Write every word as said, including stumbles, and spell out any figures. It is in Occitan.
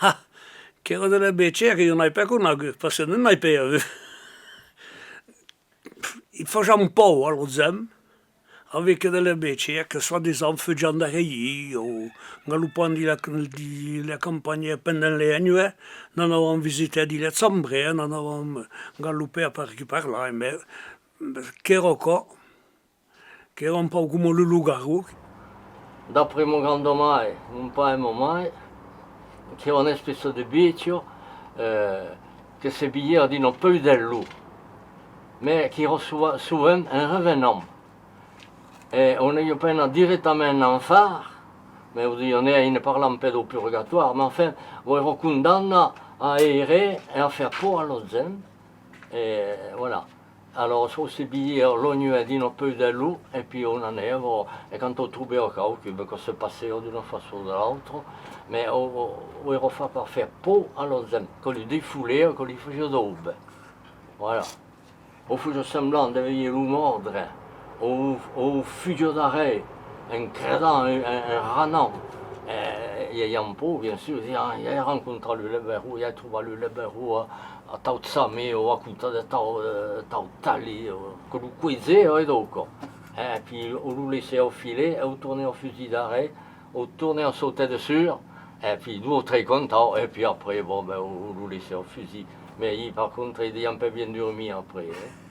Ah, qu'èra de las bestias que jo n'ai pas conegut, parce que non n'ai pas avut. I fasián paur a las gents, avec de las bestias que soi-disant fugián darrèr, o galopant dins la, dins la campanha pendent las nuèchs, n'anavan visitar dins las chambras, n'anavan galopar per aquí per là, mas qu'èra aquò. Qu'èra un pauc coma lo loup-garou. D'après mon grand-maire, mon paire e ma maire, qu'èra una espècia de bèstia, eh, que se balhèva dins una peus del lop, mas qu'èra sova-, sovent en revenent. E on èra pas anat dirèctament en enfer, mas o disián, ne parlam pas dau purgatòri, mas enfin, o èra condamnat a èra e a far paur a las gents, e voilà. Alòrs, o se balhèva la nuèch dins una peus del lop, e puei on anèva, e quand o trobèva quauqu'un, ben, que se passèva d'una façon o de l'autra, mas o, o, o èra fach per far paur a las gents, que li desfolèva, que li fasiá daube. Voilà. O fasiá semblant de véser lo mòrdre, o, o fugiá darrèr, en credant, en, en, en ranant. E, e avián paur, bien sûr, disián, ah, ai rencontrat lo lop-garou, ai trobat lo lop-garou a, a tau chamin o a costat de tau, eh, tau talhèr, o que lo coejèva e daquò. E puei o lo laissèva filar, e o tornèva fugir darrèr, o tornèva sautar dessús, e puei dos o tres còps, e puei après, bon, ben, o, o lo laissèva fugir. Mas, eh, per contra, i devián pas bien durmir après, eh.